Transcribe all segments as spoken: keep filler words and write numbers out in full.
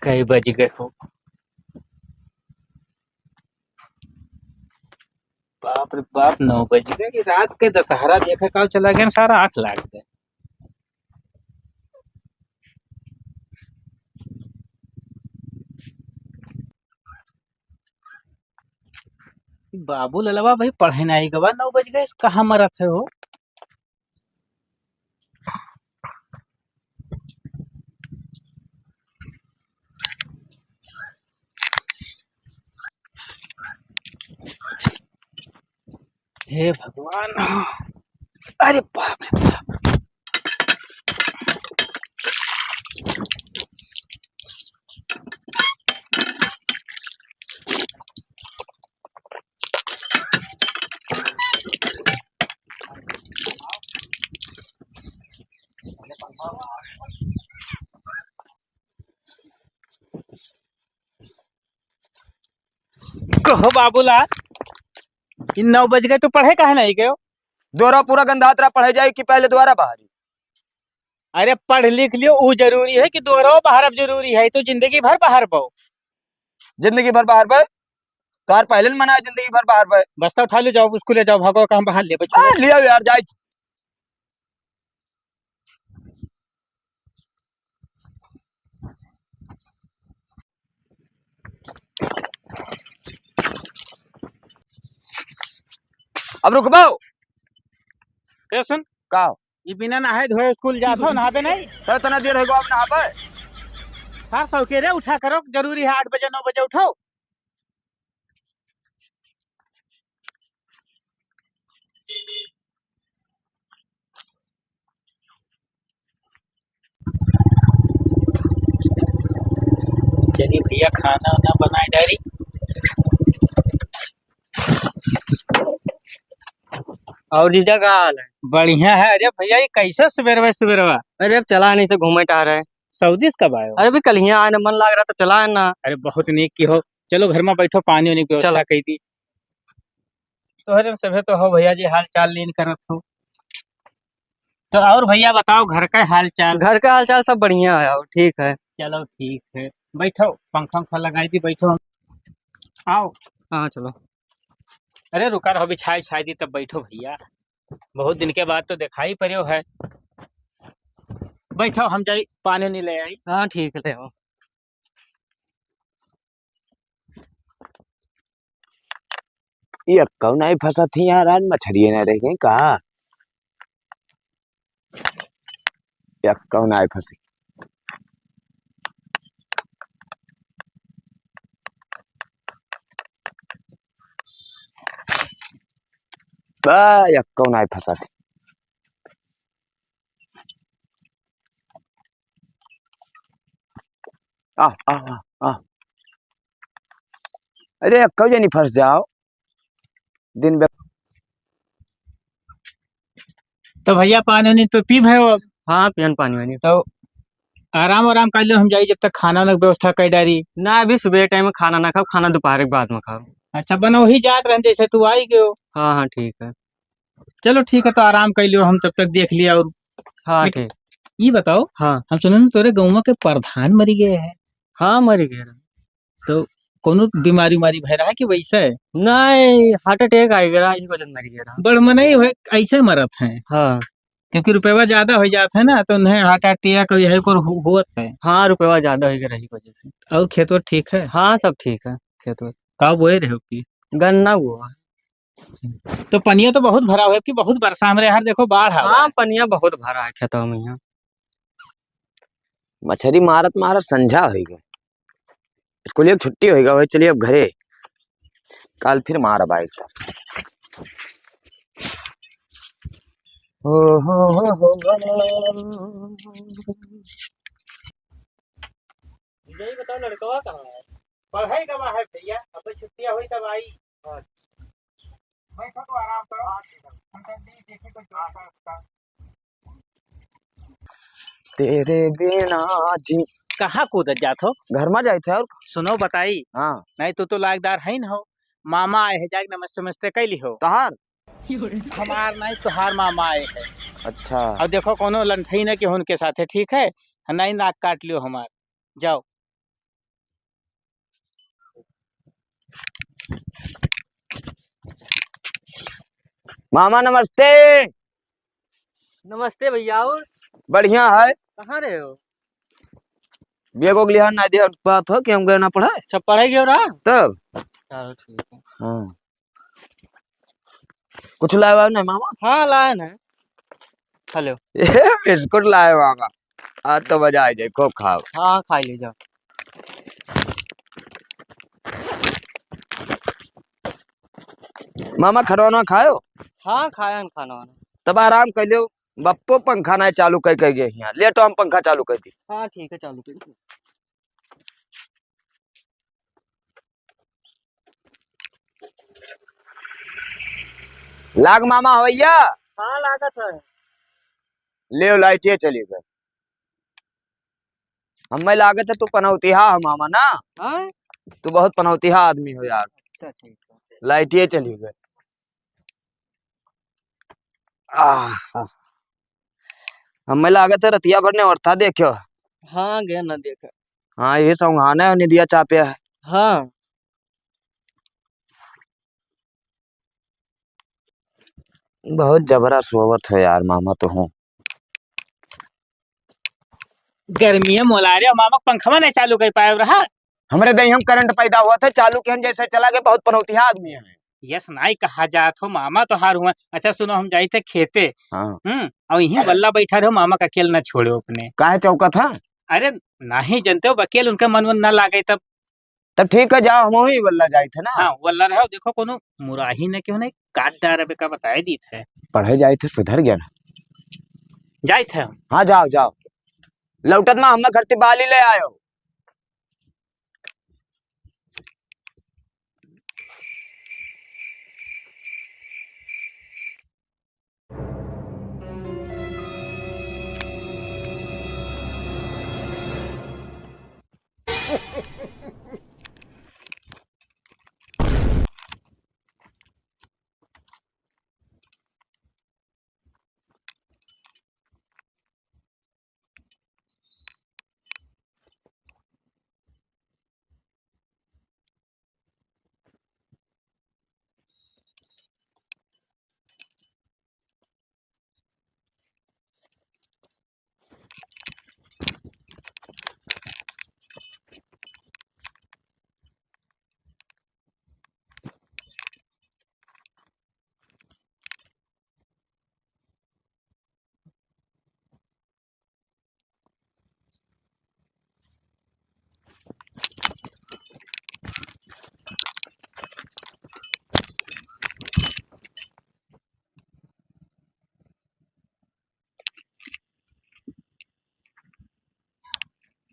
कई बज गए हो? बाप रे बाप, नौ बज गए। कि रात के दशहरा देखे काल चला गया, सारा आँख लाग गए। बाबू ललवा भाई पढ़े ना आई गवा, नौ बज गए, कहाँ मरत है हो? हे भगवान, अरे बाप रे बाप। कहो बाबूलाल, इन नौ बज गए, तू पढ़े काहे नहीं गयो? दोहरा पूरा गंधात रहा, पढ़े जाए कि पहले दोबारा बाहरी? अरे पढ़ लिख लियो, ऊ जरूरी है कि दोहरा बाहर अब जरूरी है? तो जिंदगी भर बाहर बो। जिंदगी भर बाहर बे? तार पहले न मना है जिंदगी भर बाहर बे। बस्ता उठा ले, जाओ स्कूल ले जाओ, भागो, काम बाहर ले बच्चों। आ, लिया यार, जाए। अब रुकबो। ए सुन। का? ई बिना नहाए धोए स्कूल जात हो, नहाबे नहीं? तो इतना देर हो गो, अब नहाबे? हर सौ के रे उठा करो, जरूरी है आठ बजे नौ बजे उठो। चलिए भैया, खाना वाना बनाए डारी। और जीजा का हाल है? बढ़िया है। अरे भैया, ये कैसे सुबेरवा सुबेरवा? अरे अब चला नहीं से घूमे टहरे। सऊदी से कब आयो? अरे अभी कल ही आए ना, मन लाग रहा तो चला है ना। अरे बहुत नीक की हो, चलो घर में बैठो, पानी वानी की व्यवस्था चलो। कई दी। तोहरे में सभे तो हो भैया जी, हाल चाल लीन करत हो। तो और भैया बताओ, घर का हाल चाल? घर का हाल चाल सब बढ़िया है, और ठीक है। चलो ठीक है, बैठो, पंखा उंखा लगाई दी, बैठो। आओ। हाँ चलो। अरे रुका रहो, बिछाई छाई दी तब बैठो भैया, बहुत दिन के बाद तो दिखाई पड़ो है। बैठो, हम जाई पानी नहीं ले आई। हाँ ठीक है, ले आओ। ये कौन आई फंसा थी यार, आज मछरिये ना रह गई का? ये कौन आई फंसी? बा, ये कौन आई फंसा थी? आ, आ, आ, आ। अरे, कब जानी फंस जाओ। दिन बे- तो भैया, पानी वानी तो पी भए हो अब? हाँ, पियन पानी वानी। तो आराम, आराम कर लो, हम जाई जब तक खाना वाना के व्यवस्था कर डारी। ना, अभी सुबह टाइम में खाना ना खाओ, खाना दोपहर के बाद में खाओ। अच्छा, बना वही जात रहन, जैसे तू आई गयो। हाँ, हाँ, ठीक है। चलो ठीक है, तो आराम कर लियो, हम तब तक देख लिया। और हाँ, एक ठीक। ये बताओ, हाँ। हम सुने ना तोरे गाँव के प्रधान मरी गए हैं। हाँ, मरी गए रहे। तो कोनो बीमारी उमारी भय रहा कि वैसे? नहीं, heart attack आ गया, यही वजह मरी गया रहा। बड़ मनई है, ऐसे मरत हैं। हाँ। क्योंकि रुपया ज्यादा हो जात है ना, तो उन्हें heart attack यही को हु-, हुअत है। हाँ, रुपया ज्यादा हो गया रही वजह से। और खेत वर ठीक है? हाँ, सब ठीक है, खेत वर। का बोए रहे हो कि? गन्ना बोआ है। तो पनिया तो बहुत भरा हुआ है, कि बहुत बरसा हमरे यहाँ, देखो बाढ़ आ गया हाँ, है। पनिया बहुत भरा है खेतवा में यहाँ। मछरी मारत मारत संझा होइ गए। स्कूल एक छुट्टी होइगा, वही चलिए अब घरे, काल फिर मारब आइगा। ओ हो हो हो हो। यही बताओ, लड़कवा कहाँ है? पढ़ाई का है भैया, अब छुट्टियाँ हुई तब आई। बैठो तो आराम करो, हम तो नहीं देखे कोई जोर का उसका। तेरे बिना जी। कहाँ कूदत जात हो? घर में जाइत है और। सुनो बताई। हाँ। नहीं तो, तो लायकदार है न हो, मामा आए हैं, जाके नमस्ते नमस्ते कइ लिहो। तहार? हमार नहीं, तोहार मामा आए हैं। अच्छा। अब देखो कोनो लंठई न कि उनके साथ है, ठीक है? नहीं नाक काट लियो हमार, जाओ। मामा नमस्ते। नमस्ते भैया, और? बढ़िया है। कहाँ रहे हो? बेगो के लिहान ना दिया बात हो कि हम गए ना पढ़ाई। अच्छा, पढ़ाई गयो रहा? तब? चलो, ठीक है। हाँ। कुछ लाए वाए नहीं मामा? हाँ, लाए ना। खा लो। ए, बिस्कुट लाए मामा। आज तो मजा आ जाए, खूब खाओ। हाँ, खा ले जाओ। मामा, खाना वाना खायो? हाँ, खाया न खाना वाना। तब आराम कर लो। बप्पो पंखा नहीं चालू कर, कर गए यहाँ। ले तो हम पंखा चालू कर दी। हाँ, ठीक है, चालू कर दो। लाग मामा हवैया। हाँ, लागत है। ले, लाइटिए चली गए। हमें लागत है तू पनौतिहा हो मामा ना। हाँ? तू बहुत पनौतिहा आदमी हो यार। अच्छा, ठीक है। लाइटिए चली गए। आह, हमें लागत है रतिया भर ने औरथा देखो। हाँ, गए ना देखा। हाँ, ये सौंघाना है, निदिया चापे है। हाँ। बहुत जबरा सोवत है यार मामा तो हूँ। गर्मी है मोलारे, मामा पंखवा नहीं चालू कर पाए रहा। हमरे दही हम करंट पैदा हुआ था, चालू किहन जैसे चला गए, बहुत पनौतिहा आदमी है। यस नाई कहा जात हो, मामा तो हार हुआ। अच्छा सुनो, हम जाई थे खेते। हाँ। हम्म, और यहीं बल्ला बैठा रहो, मामा का अकेल ना छोड़ो अपने। काहे चौका था? अरे, नहीं जनते हो, बकेल उनका मन वन ना लागे तब। तब ठीक है, जाओ, हम वही वल्ला जाइत है ना। हाँ, वल्ला रहो, देखो कोनो मुराही न क्यों नहीं काट डारे बे का बताए दीत है। पढ़े जाइत है, सुधर गया ना। जाइत है। हाँ, जाओ, जाओ। लौटत मा हम्मा घर ती बाली ले आयो।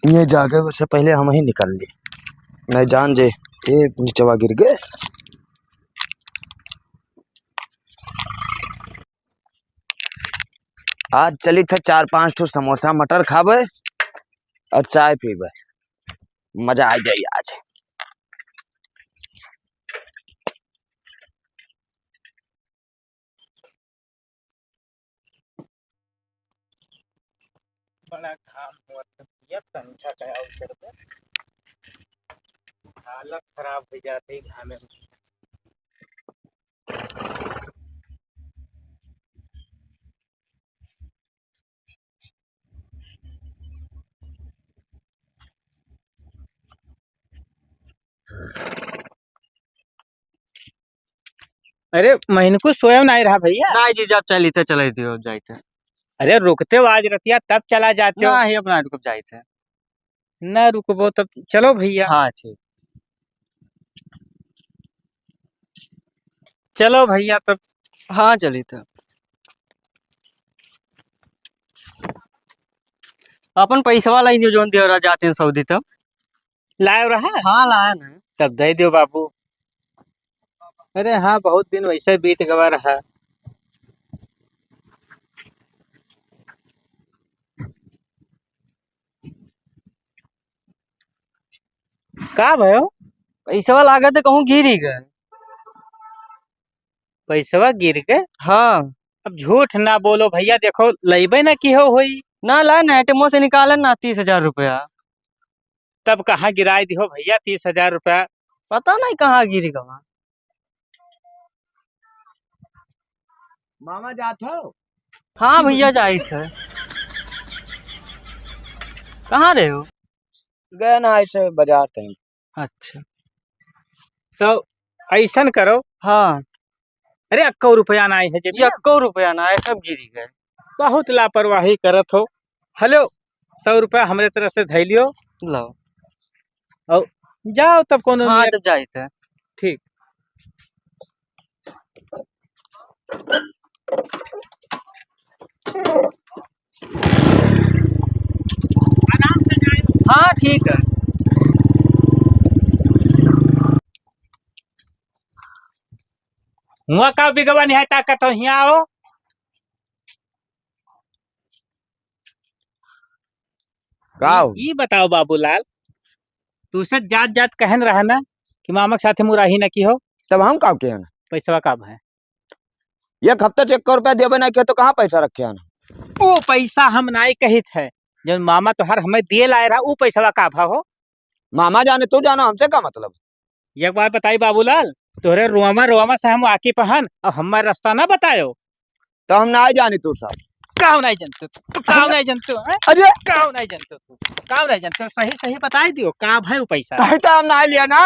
ये जागे से पहले हम ही निकल ली, नहीं जान जे एक निचवा गिर गए। आज चली थे चार पांच ठो समोसा मटर खाबे और चाय पीबे, मजा आ जाई आज। बड़ा घाम होत है भैया, पंखा का और कर दे। हालत खराब हो जाती है घामे में। अरे, महीन कुछ सोया नाहीं रहा भइया। नाहीं जी, जब चली थे, चले दियो, अब जाई थे। अरे, रुकते हो आज रतिया, तब चला जाते हो। नाहीं, अब नाहीं रुकब, जाई थे। ना रुकबो तब चलो भइया। हाँ, ठीक। चलो भइया तब। हाँ, चली तब। अपन पैसवा लाई दियो, जौन देवरा जाते हैं सऊदी तब। लायो रहा? हाँ, लाया ना। तब दे दियो बाबू। अरे हाँ, बहुत दिन वैसे बीत गवा रहा। का भयो? पैसवा लागत है कहूँ गिरी गए। पैसवा गिर गए? हाँ। अब झूठ ना बोलो भइया, देखो लइबे ना किहो होई। ना ला ना, एटीएमओ से निकालन ना तीस हजार रुपया। तब कहाँ गिराए दिहो भइया तीस हजार रुपया? पता नहीं कहाँ गिर गवा। मामा जात हो? हाँ भइया, जाइत है। कहाँ रहे हो? गए ना ऐसे बाजार तक। अच्छा, तो ऐसन करो। हाँ। अरे, अक्को रुपया ना आए है जेब ये में। अक्को रुपया ना आए, सब गिरी गए। बहुत लापरवाही करत हो। हेलो, सौ रुपया हमरे तरफ से धै लियो। लो। और जाओ तब कोनो हाँ, नियर- तब जाइत है। ठीक। आराम से जाए। हाँ, ठीक है। हुआ का बिगवा नहीं है ताकत हो, हियाँ आओ। का हो? ई, ई बताओ बाबूलाल, तू से जात जात कहन रहा ना कि मामा के साथे मुराही न किहो। तब हम का किहन? पैसवा का भा? एक हफ्ता से एक रुपया देबे ना किहो तो कहाँ पैसा रखे हन? ओ पैसा हम नाई कहित है, जब मामा तोहार हमें दिए लाए रहा, ऊ पैसवा का भा हो? मामा जाने, तू जानो, हमसे का मतलब? एक बात बताई बाबूलाल, तोहरे रोमा रोमा से हम वाकिफ हन, अब हमार रास्ता ना बतायो। तो हम ना जानी तू सब। काव नहीं जानते तू, काव नहीं जानते, हैं? अरे! काव नहीं जानते तू, काव नहीं जानते, सही सही बताई दियो, का भाई वो पैसा? कहीं तो हम ना लिया ना,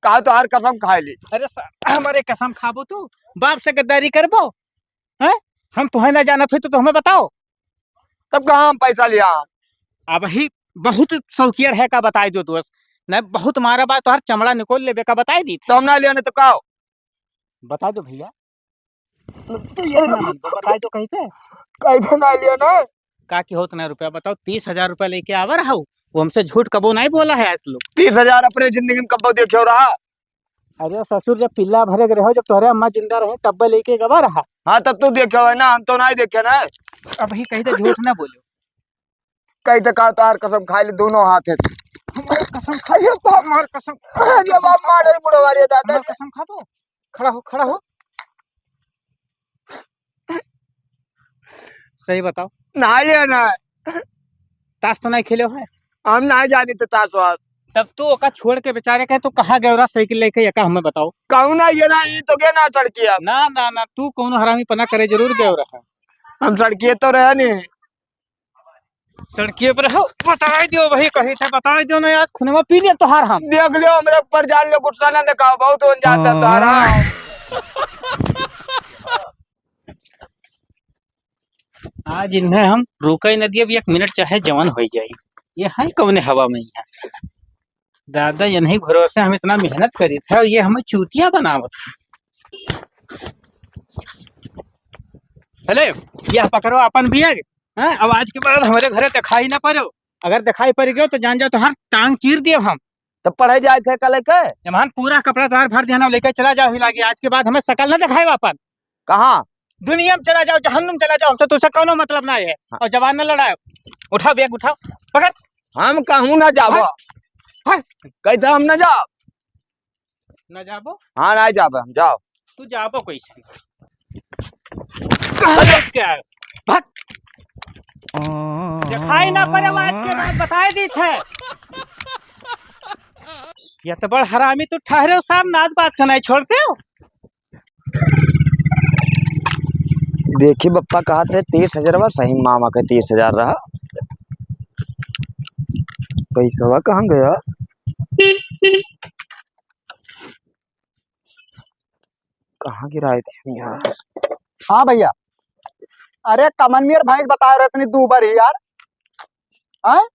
का तोहार कसम खाए ली। अरे स-, हमारे कसम खाबो तू, बाप से गद्दारी करबो, हैं? हम तुहें ना जानत होई तो, तो हमें बताओ। तब कहाँ हम पैसा लिया? अब ही बहुत शौकिया रहे का बताई दो दोस्त, नहीं बहुत मारा बा तोहार चमड़ा निकोल लेबे का बताई दी। तो हम ना लिया नहीं तो का? बताई दो भइया। तो ये ना, तो बताई दो कहीं पे। कैसे ना लिया ना? का की होत ना रुपया बताओ, तीस हजार रुपया लेके आवा रहा हूँ, वो हमसे झूठ कबो नहीं बोला है आज लोग। तीस हजार अपने जिंदगी में कबो देखे हो रहा? अरे ससुर, जब पिल्ला भरे के रहो, जब तोहरे अम्मा जिंदा रहे, तब लेके गवा रहा। हाँ, तब तू देखे हो ना, हम तो नहीं देखे ना। अब ही कहीं तो झूठ ना बोलो। कहीं तो का, तोहार कसम खाए ले दोनों हाथ है। हमार कसम खा, अरे बाप। हमार कसम। अरे बाप, मारे मुड़वा रे दादा। हमार कसम खा तो। खड़ा हो, खड़ा हो। सही बताओ। ना लिया ना। ताश तो नहीं खेले हो? हम ना जानी तो ताश वाश। तब तू ओका छोड़ के बेचारे के तू कहाँ गयो रहा साइकिल लेके, ये का हमें बताओ? कहूँ ना ये ना, ये तो गया ना सड़किया। ना, ना, ना, तू कौनो हरामी पना करे जरूर गयो रहा। हम सड़किए तो रहे नहीं। सड़किए पर हो, बताई दियो भाई, कहीं से बताई दियो ना, आज खुनवा पी ले तोहार हम। देख लियो, हमरे ऊपर जान ले, गुस्सा ना दिखाओ, बहुत होन जाता तोहारा। आज इन्हें हम रुके न दिए, अब एक मिनट चाहे जवन होई जाई। ये है कौने हवा में यहाँ? दादा, इन्हीं भरोसे हम इतना मेहनत करी थे और ये हमें चूतिया बनावत। अरे, यह पकड़ो अपन बैग, हैं? अब आज के बाद हमारे घरे दिखाई ना पड़ो। अगर दिखाई पड़ गयो तो जान जाओ तो हर टांग चीर दियो हम। तो पढ़े जाए थे कल के? जमान पूरा कपड़ा तोहार भर दिया ना, लेके चला जाओ हिला के। आज के बाद हमें शकल ना दिखाए अपन। कहाँ? दुनिया में चला जाओ, जहन्नुम चला जाओ, हमसे तुझसे कौनो मतलब ना है। हाँ। और जबान ना लड़ाओ। उठाओ बैग, उठाओ, पकड़। हम कहूँ ना जाबो। हट, हट। कहते हम ना जाब। ना जाबो? हाँ, ना जाबो हम, जाओ। तू जाबो कैसे? कहाँ बैठ के आयो? भाग। दिखाई ना पड़े, आज के बाद बताए दी थे। ये तो बड़ हरामी, तू ठहरे हो साहब, नाच बात का नहीं छोड़ते हो। देखी बप्पा कहत रहे तीस हजार बा, सही मामा के तीस हजार रहा। पैसवा कहाँ गया? कहाँ गिराए थे यार? हाँ भइया, अरे कमन मेर भैंस बताए रहे इतनी दूबर ही यार। हाँ,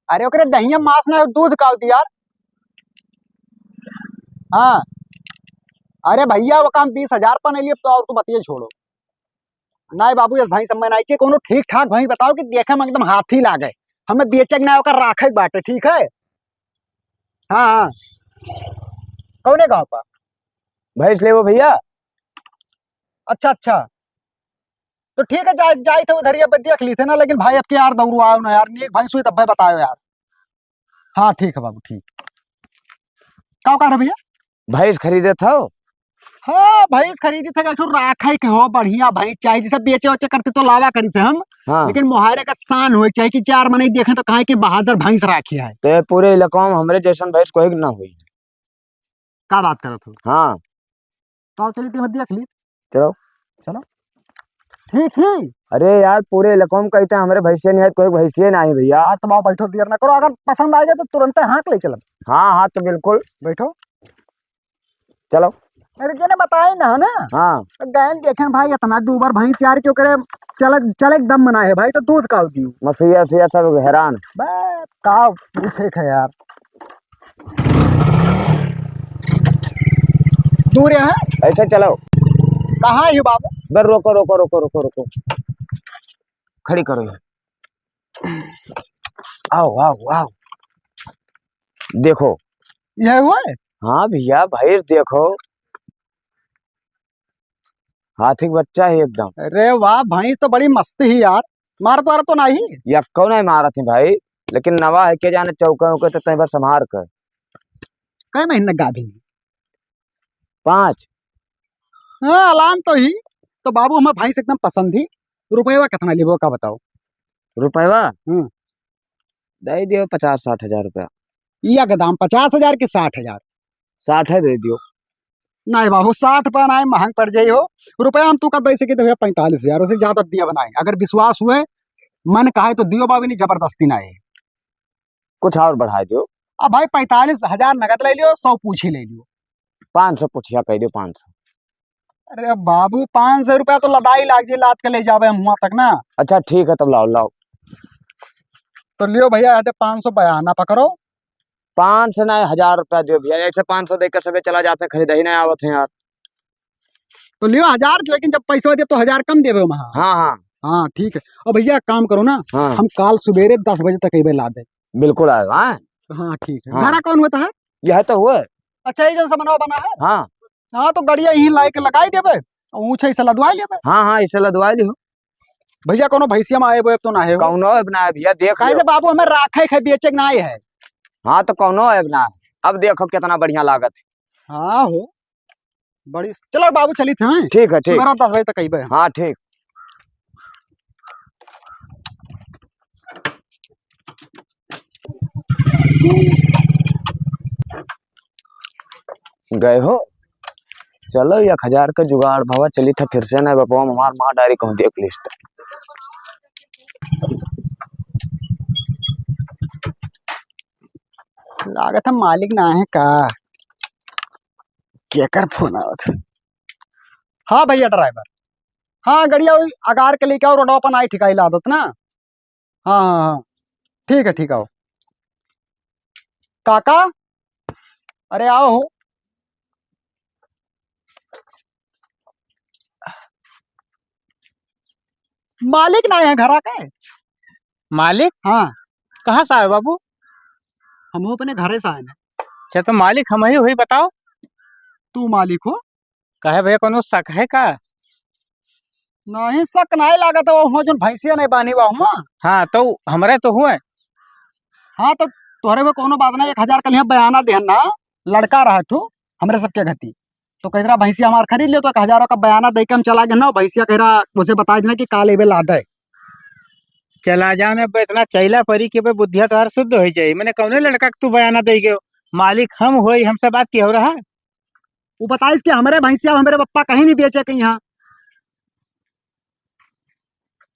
अरे ओकरे दहिया मांस ना, दूध काव दी यार। हाँ, अरे भइया, वो काम बीस हजार पर नहीं लिए, अब तो और तू बतिये छोड़ो। नहीं बाबू, यस भैंस हमें नहीं चाहिए, कोनो ठीक ठाक भैंस बताओ कि देखे में एकदम हाथी लागे। हमें बेचे के ना, ओकर राखे के बाटे, ठीक है? हाँ, हाँ। कौने गाँव पर? भैंस लेबो भइया? अच्छा, अच्छा। तो ठीक है, जा, जाई थे उधर, ये देख ली थे ना, लेकिन भाई अब के यार दौड़ू आओ ना यार, नीक भैंस हुई तब बताओ यार। हाँ, ठीक है बाबू, ठीक। का कह रहे भइया? भैंस खरीदे थो? हाँ, भैंस खरीदी थे, एक ठो राखे के हो, बढ़िया भैंस चाहिए, जैसे बेचे वेचे करते तो लावा करी थे हम, हाँ। लेकिन मोहारे का शान होए चाहिए कि चार मनई देखे तो कहे कि बहादुर भैंस राखी है। ते पूरे इलाका में हमरे जैसन भैंस कोई ना हुई। का बात करत हो? हाँ। तो चली, तुम देख ली। चलो। चलो। ठीक ही। अरे यार, पूरे इलाकों में कहते हैं, हमरे भैंसिया नहीं है, कोई भैंसिया नहीं भइया। हाँ, तो आओ, बैठो, देर ना करो, अगर पसंद आएगा तो तुरंत हाँक ले चलब। हाँ, हाँ, तो बिल्कुल। बैठो। चलो। अरे, जेने बताए ना, ना? हाँ। तो गए देखे भाई, इतना दूबर भैंस यार, क्यों करे? चल, चल, एकदम मना है भाई, तो दूध काव दियो। मसीहा, सिया सब हैरान। बस, काव पूछे खे यार। दूर है? ऐसे चलो। कहाँ है बाबू? बस रोको, रोको, रोको, रोको, रोको। खड़ी करो ये। आओ, आओ, आओ। देखो। यह हुआ है? हाँ भइया, भैंस देखो। हाथी के बच्चा है एकदम। अरे वाह, भैंस तो बड़ी मस्त ही यार। मारत वारत तो नहीं? यक्को नहीं मारत है भाई, लेकिन नवा है, के जाने चौके उके तो तय बार संभार कर। कै महीने गाभिन है? पाँच। हाँ, अलान तो ही। तो बाबू, हमें भैंस एकदम पसंद ही। रुपयवा कितना लेबो का बताओ? रुपयवा? हम्म। दे दियो पचास साठ हजार रुपया। या के दाम पचास हजार के साठ हजार? साठ है, दे दियो। नहीं बाबू, साठ पर नहीं, महंग पड़ जाई हो। रुपया हम तू का दे सके तो भैया पैंतालीस हजार, उसे ज्यादा दिया बनाए। अगर विश्वास हुए, मन कहे तो दियो बाबू, नहीं जबरदस्ती ना है। कुछ और बढ़ा दियो। अब भाई पैंतालीस हजार नगद ले लियो, सौ पूछी ले लियो। पाँच सौ पूछिया कह दियो, पाँच सौ। अरे बाबू, पाँच सौ रुपया तो लदाई लाग जे, लाद के ले जावे हम हुआं तक ना। अच्छा ठीक है, तब लाओ, लाओ। तो लियो भैया, आते पाँच सौ बयाना पकड़ो। पाँच सौ नहीं, हजार रुपया दियो भैया, ऐसे पाँच सौ देकर सबे चला जाते, खरीद ही नहीं आवत है यार। तो लियो हजार, लेकिन जब पैसा दे तो हजार कम देवे वहाँ। हाँ, हाँ। हाँ, ठीक है। और भैया, एक काम करो ना, हाँ। हम काल सुबेरे दस बजे तक अइबे लादे। बिल्कुल आएगा, हाँ? हाँ, ठीक है। हाँ। घरा कौन होता है? यह तो हुआ। अच्छा, ये जौन समनवा बना है? हाँ। हाँ, तो गड़िया यहीं लाए के लगाई देबे, और ऊँचा इसे लदवाई लेबे। हाँ, हाँ, इसे लदवाई लिहो। भैया, कोनो भैंसिया में आए बोए तो ना है हो? कौनो अब ना है भैया, देख काहे लो। से बाबू, हमें राखे के बेचे के ना आए है। हाँ, तो कौनो अब ना है। अब देखो कितना बढ़िया लागत है। हाँ हो, बड़ी, चलो बाबू, चली थे, हैं? ठीक है, ठीक। सुबह दस बजे तक अइबे। हाँ, ठीक। गए हो? चलो, एक हजार का जुगाड़ भवा, चली था फिर से ना, बपवा हमार माँ डायरी कहूँ देख लिस तो। लागत है मालिक ना है का? केकर फोन आवत है? हाँ भैया ड्राइवर, हाँ, गड़िया वही अगार के लेके आओ, रोडवा पर ना ही ठिकाई लादत ना। हाँ, हाँ, हाँ, ठीक है, ठीक है, आओ। काका, अरे आओ हो। मालिक ना है घरा के। मालिक? हाँ। कहाँ से आए बाबू? हम अपने घरे से आए ना। अच्छा, तो मालिक हम ही हुई, बताओ। तू मालिक हो? कहे भैया, कोनो शक है का? नहीं, शक नहीं लागत है, वो हुआ जोन भैंसिया नहीं बानी बा हुआ। हाँ, तो हमरे तो हुए। हाँ, तो तोहरे में कोनो बात नहीं, एक हजार कल यहाँ बयाना देहन ना, लड़का रहा तू, हमरे सबके घती। तो कह रहा, "भैंसिया हमार खरीद ले," तो एक हजार का बयाना दे के हम चला गए ना, भैंसिया कह रहा, उसे बता देना कि काल एबे ला दे। चला जाओ ना, इतना चैला परी के बे बुद्धिया तोहार शुद्ध हो जाई। मैंने कौने लड़का के तू बयाना दे गयो? मालिक हम होई, हमसे बात की हो रहा? वो बताइस कि हमरे भैंसिया हमरे पप्पा कहीं नहीं बेचे कहीं यहाँ।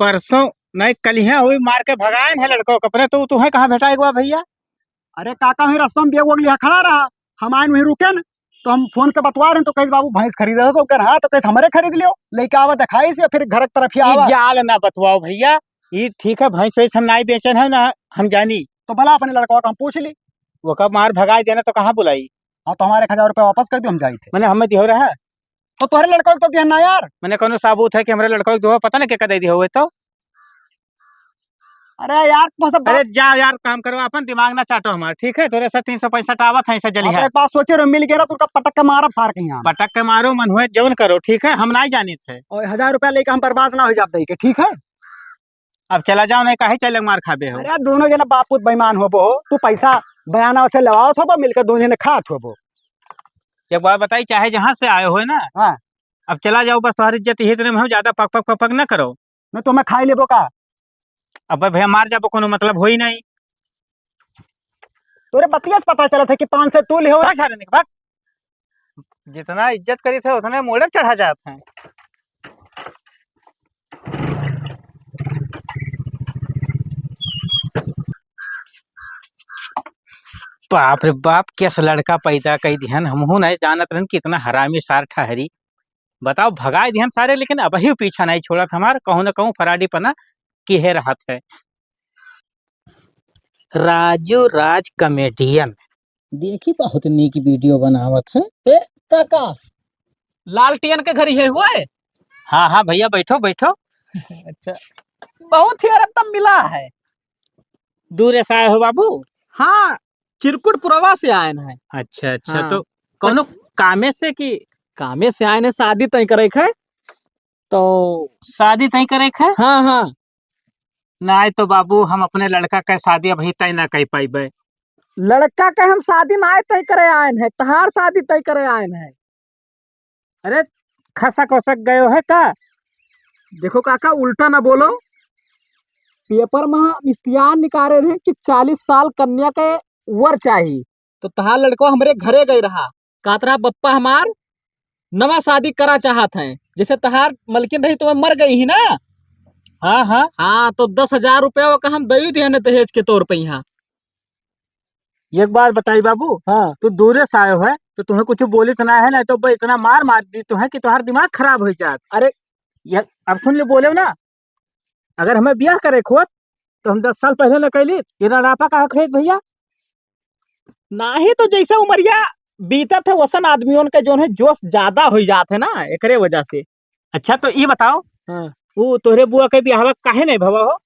परसों नहीं, कलिया हुई मार के भगायन है लड़को के अपने, तो तुम्हें कहाँ भेटाए हुआ भैया? अरे काका, वहीं रास्ता में बेग वोग लिया खड़ा रहा, हम आयन वहीं रुके न, तो हम फोन से बतवा रहे हैं, तो कहे, "बाबू, भैंस खरीदे हो?" तो कहे, "हाँ।" तो कहे, "हमरे खरीद लियो, लेके आवा, दिखाई से, फिर घर तरफ ही ई आवा।" जाल ना बतवाओ भैया, ई ठीक है, भैंस वैस हम नाई बेचन है ना, हम जानी। तो भला अपने लड़कवा का हम पूछ ली। वो कब मार भगाए देना तो कहाँ बुलाई? हाँ, तो हमारे एक हजार रुपया वापस कर दो, हम जाई थे। मैंने हमें दियो रहा। तो तोहरे लड़का को तो दिया ना यार। मैंने कौनो साबूत है कि हमरे लड़का को दियो? पता नहीं क्या दे दिया हुए तो। अरे यार, तू सब बात अरे जा यार, काम करो, अपन दिमाग ना चाटो हमार, ठीक है? तोरे से तीन सौ पैंसठ आवत है, ऐसा जली हाँ, तो है। एक बात सोचे रहो, मिल गया ना, तो उनका पटक के मारब सार के यहाँ। पटक के मारो, मन हुए जौन करो, ठीक है? हम नाई जानित है। और हजार रुपया लेके हम बर्बाद ना हो जाब दई के, ठीक है? अब चला जाओ, नहीं काहे चले मार खाबे हो? अरे, दोनों जना बाप पूत बेईमान होबो हो। तू पैसा बयाना से लेवावत होबो, मिलके दोनों जने खात होबो। एक बात बताई, चाहे जहाँ से आए हो ना, हाँ। अब चला जाओ, बस तुम्हारी इज्जत ही इतने में हो, ज्यादा पक पक पक पक ना करो। नहीं तो मैं खाई लेबो का? अबे भैया, मार जाबो, कोनो मतलब होई नहीं। तोरे बतिया से पता चलत है कि पाँच सौ तू ले हो। भाग सारे निक, भाग। जितना इज्जत करी थे, उतने मोड़े चढ़ा जात हैं। बाप रे बाप, कैस लड़का पैदा कई दिहन, हमहू नहीं जानत रहन कि इतना हरामी सार ठहरी। बताओ, भगाए दिहन सारे, लेकिन अबही पीछा नहीं छोड़त हमार, कहूँ न कहूँ फराडीपना किहे रहत है। राजू राज कॉमेडियन। देखी, बहुत नीक वीडियो बनावत है। ए, काका, लालटेन के घरी है हुए? हाँ, हाँ भैया, बैठो, बैठो। अच्छा, बहुत ही अरे तब मिला है। दूर से आए हो बाबू? हाँ, चिरकुट पुरवा से आयन है। अच्छा, अच्छा, हाँ। तो कौनो कुछ कामे से कि? कामे से आयन है, शादी तय करे के है। तो शादी तय करे के है? हाँ, हाँ। नाय तो बाबू, हम अपने लड़का के शादी अबही तय ना कर पाइबे। लड़का के हम शादी नाय तय करे आयन है, तहार शादी तय करे आयन है। अरे, खसक वसक गयो है का? देखो काका, उल्टा ना बोलो। पेपर में हम इश्तिहार निकाले रहे कि चालीस साल कन्या के वर चाही, तो तहार लड़को हमरे घरे गए रहा, कहत रहा, "बप्पा हमार नवा शादी करा चाहत हैं, जैसे तहार मलकिन रही तो वह मर गई ही ना।" हाँ, हाँ। हाँ, तो दस हजार रुपया ओका हम दई दिए ने दहेज के तौर पे यहाँ। एक बात बताई बाबू, हाँ। तू दूरे से आयो है, तो तुम्हें कुछ बोली तो ना है, ना तो ब-, इतना मार मार दी तुम्हें कि तुम्हारा दिमाग खराब हो जात। अरे, ये अब सुन ले, बोले ना, अगर हमें ब्याह करे के होत, तो हम दस साल पहले न कैली, ये रड़ापा का खेत भैया। नाही तो जैसे उमरिया बीतत है, वसन आदमियों के जोन है जोश ज्यादा हो जात है ना, एकरे वजह से। अच्छा, तो ये बताओ, हाँ। वो तोहरे बुआ के बियाहवा काहे नहीं भवा हो?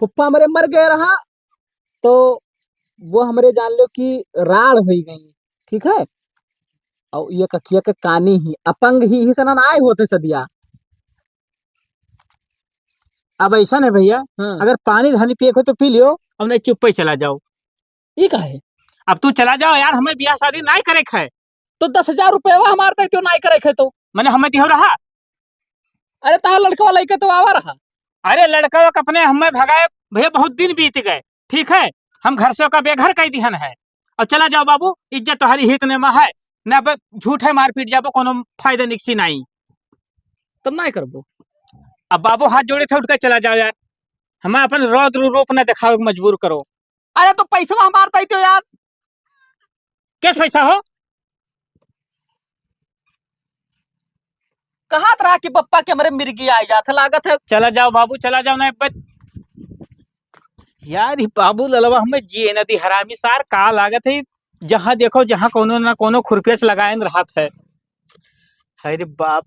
पप्पा हमारे मर गए रहा, तो वो हमरे जान लो कि राड़ हुई गई, ठीक है? और ये कखिया के कानी ही, अपंग ही, ही से ना आए होते सदिया। अब ऐसा नहीं भैया, हाँ। अगर पानी धानी पिए को तो पी लियो, अब नहीं चुप्पे चला जाओ। ई काहे? अब तू चला जाओ यार, हमें ब्याह शादी नाई करे के है। तो दस हजार रुपया हमार तय तो नाई करे के है तो। मैंने हमें दिहो रहा। अरे तहार लड़कवा लइके तो आवा रहा। अरे लड़कवा के अपने हमें भगाए भैया, बहुत दिन बीत गए, ठीक है, हम घर से ओका बेघर कर दिहन है। और चला जाओ बाबू, इज्जत तोहरी हित ने में है, ना बे-, झूठ है, मारपीट जाबो, कोनो फायदा निकसी नाई। तब नाई करबो। अब बाबू हाथ जोड़े थे, उठ के चला जाओ यार, हमें अपन रौद्र रूप ना दिखावे के मजबूर करो। अरे तो पैसवा हमार तय तो यार। के पैसा हो? कहा रहा कि पप्पा के हमरे मिर्गी आ जात है, लागत है। चला जाओ बाबू, चला जाओ ना बच-, यार, ई बाबू ललवा हमें जिए न दी, हरामी सार, का लागत है, जहाँ देखो, जहाँ कोनो ना कोनो खुरपेच लगायन रहत है। हाय रे बाप।